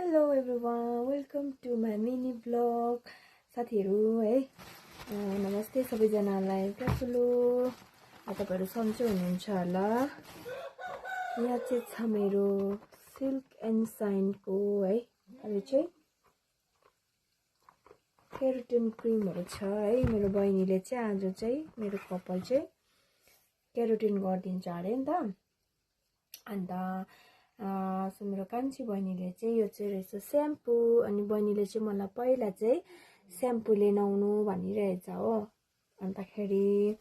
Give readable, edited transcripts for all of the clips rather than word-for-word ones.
Hello everyone, welcome to my mini blog. साथीहरू है, नमस्ते सबैजनालाई। क्यासुलो तपाईँहरू सन्चै हुनुहुन्छ होला। यहाँ चाहिँ छ मेरो सिल्क एन्ड साइनको है, अहिले चाहिँ केराटिन क्रिमहरू छ है। मेरो बहिनीले चाहिँ आज चाहिँ मेरो कपाल चाहिँ केराटिन गरिदिन्छ अरे नि त। अन्त सो मेरो कान्छी बहिनीले चाहिँ यो चाहिँ रहेछ स्याम्पू। अनि बहिनीले चाहिँ मलाई पहिला चाहिँ स्याम्पूले नुहाउनु भनिरहेछ हो। अन्तखेरि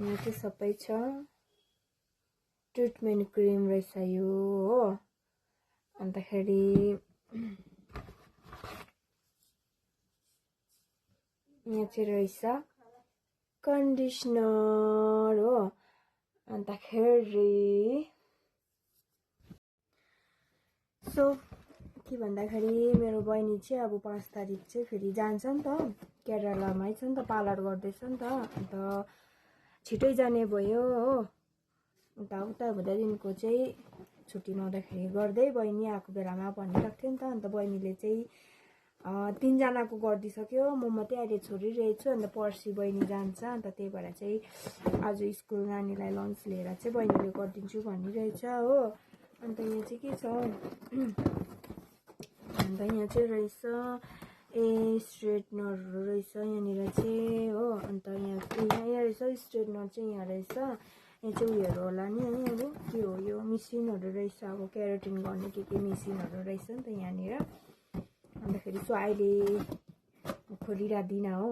यहाँ चाहिँ सबै छ, ट्रिटमेन्ट क्रिम रहेछ यो हो। अन्तखेरि यहाँ चाहिँ रहेछ कन्डिसनर हो। अन्तखेरि सो के भन्दाखेरि मेरो बहिनी चाहिँ अब 5 तारिक चाहिँ फेरि जान्छ नि त, केरलामै छ नि त, पार्लर गर्दैछ नि त। अन्त छिटै जाने भयो हो। अन्त उता हुँदादेखिको चाहिँ छुट्टी नहुँदाखेरि गर्दै बहिनी आएको बेलामा भनिरहेको थियो नि त। अन्त बहिनीले चाहिँ 3 जनाको गरिदिइसक्यो, म मात्रै अहिले छोडिरहेछु। अन्त पर्सि बहिनी जान्छ। अन्त त्यही भएर चाहिँ आज स्कुल नानीलाई लन्च लिएर चाहिँ बहिनीले गरिदिन्छु भनिरहेछ हो। अन्त यहाँ चाहिँ के छ, अन्त यहाँ चाहिँ रहेछ स्ट्रेटनरहरू रहेछ यहाँनिर चाहिँ हो। अन्त यहाँ रहेछ स्ट्रेटनर चाहिँ यहाँ रहेछ। यहाँ चाहिँ उयोहरू होला नि है, अब के हो यो मेसिनहरू रहेछ, अब केराटिन गर्ने के मेसिनहरू रहेछ नि त यहाँनिर। अन्तखेरि सो अहिले खोलिराख्दिनँ हो।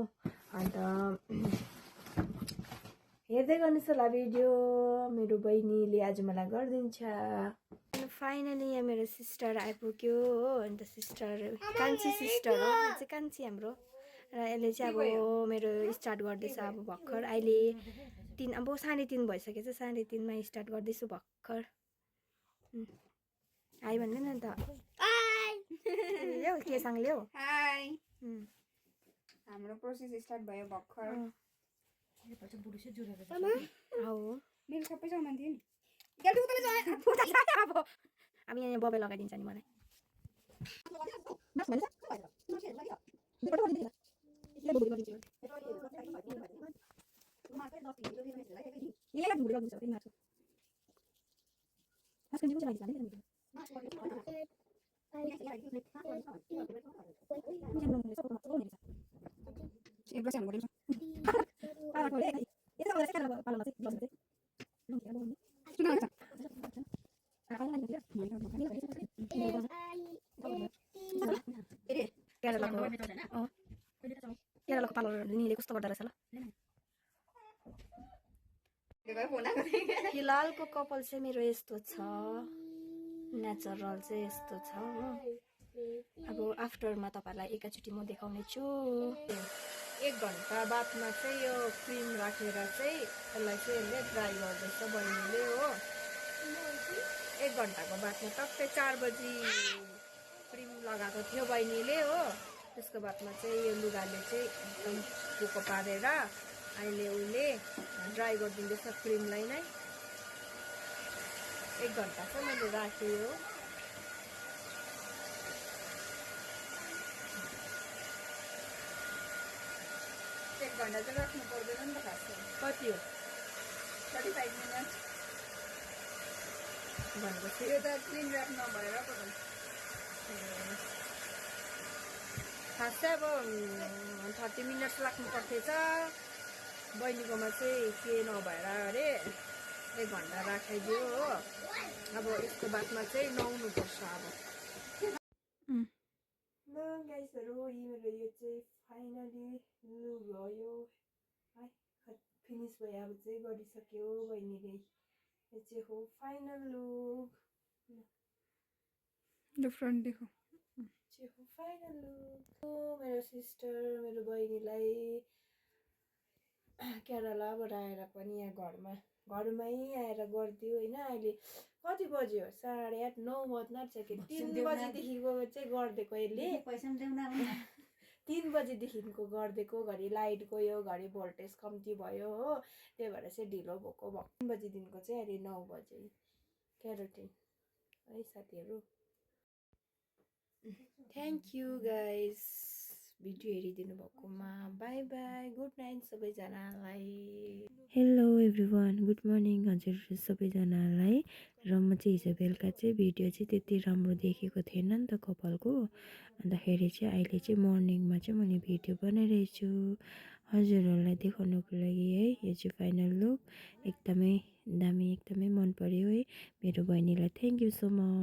अन्त हेर्दै गर्नुहोस् होला भिडियो, मेरो बहिनीले आज मलाई गरिदिन्छ। फाइनली यहाँ मेरो सिस्टर आइपुग्यो हो। अन्त सिस्टर कान्छी सिस्टर हो, यो चाहिँ कान्छी हाम्रो। र यसले चाहिँ अब मेरो स्टार्ट गर्दैछ अब भर्खर। अहिले 3 अब 3:30 भइसकेछ, 3:30मा स्टार्ट गर्दैछु भर्खर। हाई भन्नु न त। ल्याउ केसँग ल्याउ। हाई, हाम्रो प्रोसेस स्टार्ट भयो भर्खर। मेरो सबै सामान थियो नि। अब हामी यहाँ बबे लगाइदिन्छ नि मलाई। केरलाको पार्लर निले कस्तो गर्दो रहेछ ल। फिलहालको कपाल चाहिँ मेरो यस्तो छ, नेचुरल चाहिँ यस्तो छ हो। अब आफ्टरमा तपाईँहरूलाई एकैचोटि म देखाउने छु। 1 घन्टा बादमा चाहिँ यो क्रिम राखेर चाहिँ यसलाई चाहिँ यसले ड्राई गर्दैछ बहिनीले हो। 1 घन्टाको बादमा टक्कै 4 बजी क्रिम लगाएको थियो बहिनीले हो। त्यसको बादमा चाहिँ यो लुगाले चाहिँ एकदम पोको पारेर अहिले उसले ड्राई गरिदिँदैछ क्रिमलाई नै। 1 घन्टा चाहिँ मैले राखेँ हो। एक घन्टा चाहिँ राख्नु पर्दैन नि त खासमा। कति हो? 35 मिनट भनेपछि यो त क्लिन ऱ्याप नभएर पो त। खास चाहिँ अब 30 मिनट राख्नु पर्थेछ। बहिनीकोमा चाहिँ के नभएर अरे 1 घन्टा राखाइदियो हो। अब यसको बादमा चाहिँ नुहाउनुपर्छ अब। ल गाइसहरू, मेरो यो चाहिँ फाइनली लुक भयो है, फिनिस भयो। अब चाहिँ गरिसक्यो बहिनीले। यो चाहिँ हो फाइनल लुक। डिफरेन्ट देखो चाहिँ हो फाइनल लुक। मेरो सिस्टर मेरो बहिनीलाई केरलाबाट आएर पनि यहाँ घरमै आएर गरिदियो होइन। अहिले कति बज्यो? 8:30 9 बज्न आँटिसक्यो। 3 बजीदेखिको चाहिँ गरिदिएको यसले। 3 बजीदेखिको गरिदिएको, घरि लाइट गयो, घरि भोल्टेज कम्ती भयो हो। त्यही भएर चाहिँ ढिलो भएको। 3 बजीदेखिको चाहिँ अहिले 9 बजे केराटिन है साथीहरू। थ्याङ्क यू गाइस भिडियो हेरिदिनु भएकोमा बाई बाई गुड नाइट सबैजनालाई हेलो एभ्रिवान गुड मर्निङ हजुर सबैजनालाई र म चाहिँ हिजो बेलुका चाहिँ भिडियो चाहिँ त्यति राम्रो देखेको थिएन नि त कपालको अन्तखेरि चाहिँ अहिले चाहिँ मर्निङमा चाहिँ मैले भिडियो बनाइरहेछु हजुरहरूलाई देखाउनुको लागि है यो चाहिँ फाइनल लुक एकदमै दामी एकदमै मन पर्यो है मेरो बहिनीलाई थ्याङ्क यू सो मच